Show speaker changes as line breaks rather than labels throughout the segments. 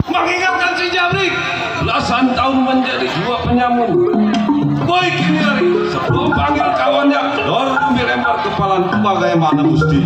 Mengingatkan si Jabrik, belasan tahun menjadi dua penyamun. Boy kini lari, sebelum panggil kawannya, dorong dilempar kepalan bagaimana mesti.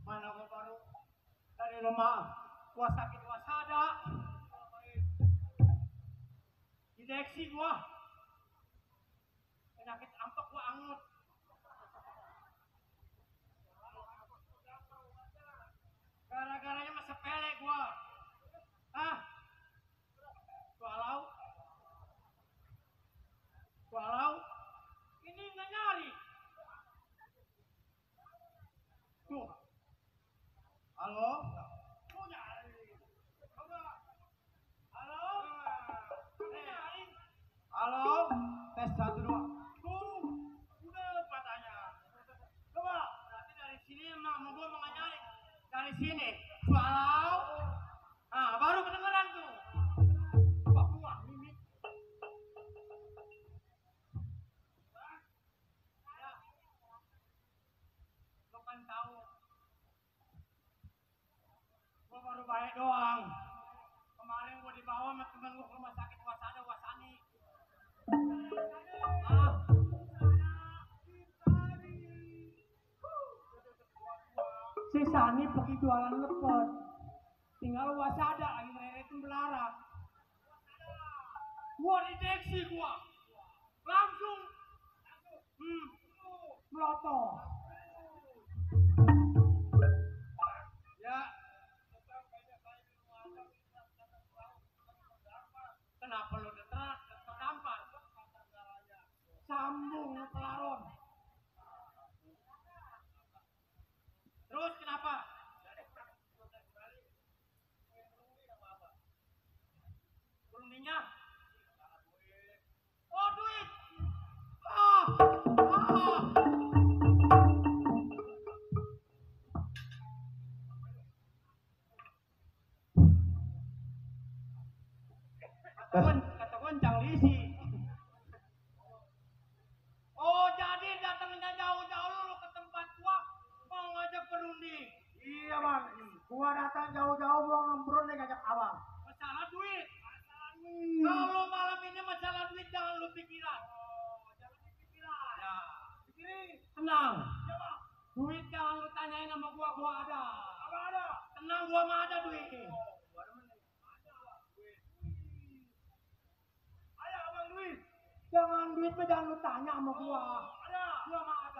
Mana gua baru dari rumah, gua sakit wasada, dideksi gua, penyakit ampak gua angut, gara-garanya mah sepele gua, walau, ini nggak nyari, tuh. Halo? Halo? Halo? Tes 1 2. Udah katanya. Coba, berarti dari sini mau gua mau nganyain. Dari sini. Halo? Nah, baru kedengeran tuh. Wah, mimik. Ya. Lo kan tahu. Gua baru baik doang. Kemarin gua dibawa sama temen gua ke rumah sakit Wasani. Si Sani pergi jualan lepet. Tinggal Wasada lagi ngereretin belarak. Gua dideksi gua. Langsung. Melotoh. Ya. Kenapa lu terdampar? Sambung pelaron. Terus kenapa? Berundingnya? Oh, duit. Kata goncang lisi. Oh, jadi datangnya jauh-jauh lu ke tempat gua mau ngajak berunding. Iya, Bang. Gua datang jauh-jauh gua berunding ngajak abang. Masalah duit. Kalau malam ini masalah duit jangan lu pikiran. Jangan dipikiran. Ya. Pikirin. Tenang. Ya, Bang. Duit jangan lu tanyain sama gua ada. Apa ada? Tenang, gua mah ada duit. Jangan duit mah jangan lu tanya sama gua. Ada. Gua mah ada.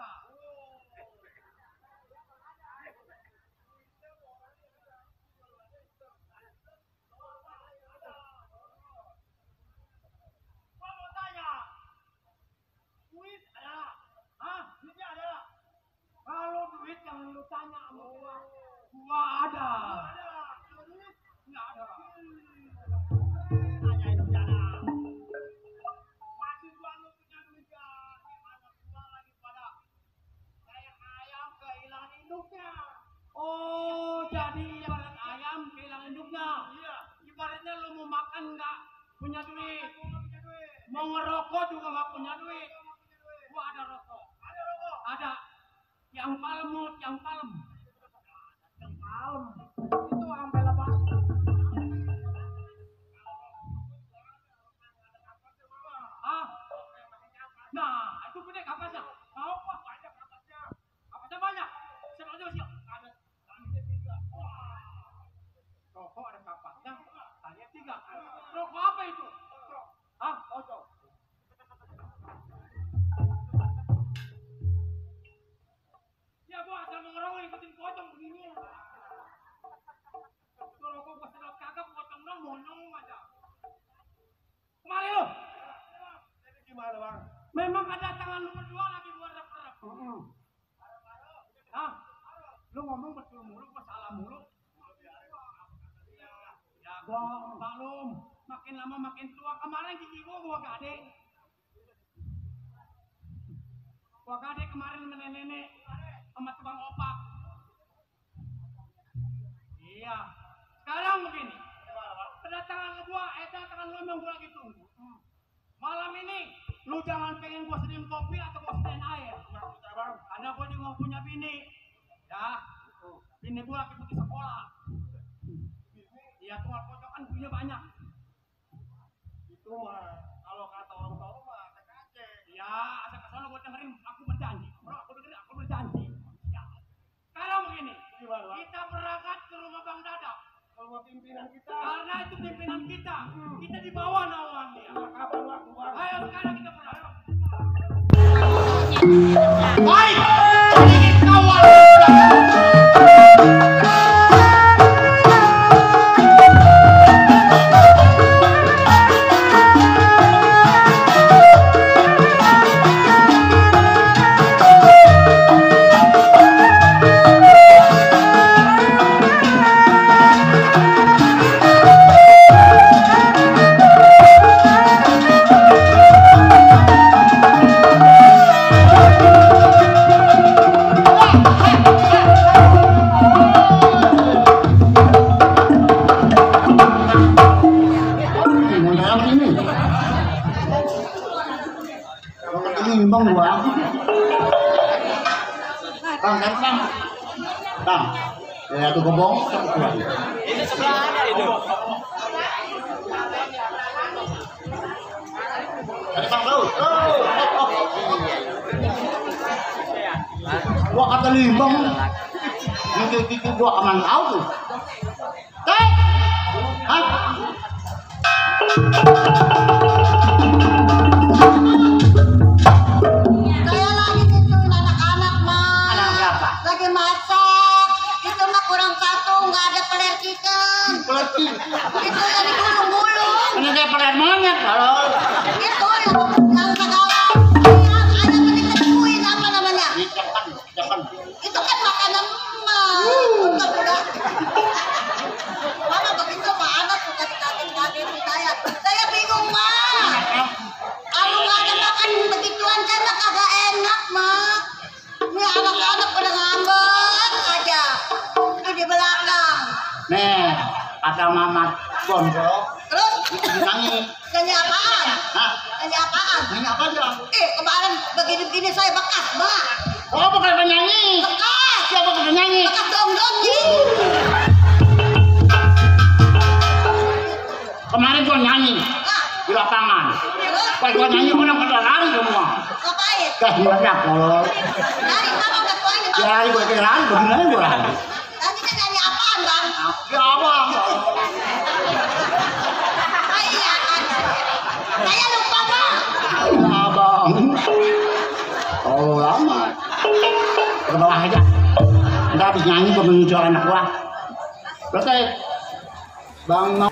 ada. Nggak ada. Tanya itu jalan. Masih gua lu punya duit ya. Gimana gua lagi pada kayak ayam kehilangan induknya. Oh, jadi ibarat ayam kehilangan induknya. Iya. Ibaratnya lu mau makan nggak punya duit. Mau ngerokok juga nggak punya duit. Gua ada rokok. Ada rokok. Ada. Yang palem, yang palem. Yang palem. Itu sampai lepas. Ah. Nah, itu gede kapasnya. Mau apa? Banyak kapasnya. Kapasnya banyak. Senang aja siap. Ada. Tanya 3. Wah. Rokok ada kapasnya. Tanya 3. Rokok apa itu? Hah? Ojo. Ya gua asal mengerokok ikutin pocong begini. Kalau gua sedot kagak pocong dong monong aja. Kemari lu. Ini gimana, Bang? Memang ada tangan lu berdua lagi gua rep-rep. Hah? Lu ngomong betul mulu, gua salah mulu. Ya gua maklum. Makin lama makin tua. Kemarin gigi gua gade. Gua gade kemarin nenek-nenek sama tukang opak. Iya. Sekarang begini. Kedatangan lu memang gua lagi tunggu. Malam ini lu jangan pengen gua sediain kopi atau gua sediain air. Karena gua juga punya bini. Ya. Bini gua lagi pergi sekolah. Iya, tukang pocong kan punya banyak. Itu mah kalau kata orang tua mah acak-acak. Ya, asal-asal gua dengerin, aku berjanji. Bro, aku dengerin, aku berjanji. Ya. Sekarang begini. Kita berangkat ke rumah Bang Dadap. Rumah pimpinan kita. Karena itu pimpinan kita. Kita di bawah naungan dia. Kapan waktu, Bang? Ayo sekarang kita berangkat. Baik. Ini kawal.
Bang, ya tuh gobong.
Ini sebelah ada itu.
Ada bang tuh. Gua kata limbang. Ini gua aman tahu tuh. Teh. Hah?
Saya lagi gituin anak-anak mah.
Anak siapa?
Lagi masak. Itu mah kurang satu, nggak ada peler chicken.
Pelati.
Itu yang digulung-gulung.
Ini kayak pelet monyet kalau.
Itu yang segala. Yang ada menikuin apa namanya?
Jangan.
Itu kan makanan mah. Untuk udah. Mama begitu mah anak suka kaget saya. Saya bingung mah. Kalau nggak ada makan begituan kan mah kagak enak mah. Ini anak-anak pada ngambek aja. Itu di belakang.
Nih, kata Mama Bonjo.
Terus
Nyanyi.
nyanyi apaan?
Hah?
Nyanyi apaan?
Nyanyi apa aja?
Kemarin begini-begini saya bekas, Mbak.
Oh, bukan penyanyi.
Bekas.
Siapa bukan penyanyi?
Bekas dong-dong nih.
Kemarin gua nyanyi
Nah,
di lapangan.
terus
Pas gua nyanyi gua pada lari semua.
ngapain?
Dah meledak kalau.
Lari apa nggak poin nih,
Ya
Bang?
lari gua kayak lari begini gua lari.
Tadi kita nyanyi apaan, Bang?
Ya abang.
Ah, iya kan. Saya lupa, Bang.
Ya abang. Oh lama. Ke bawah aja. Udah habis nyanyi gua menuju anak gua. Selesai. Bang.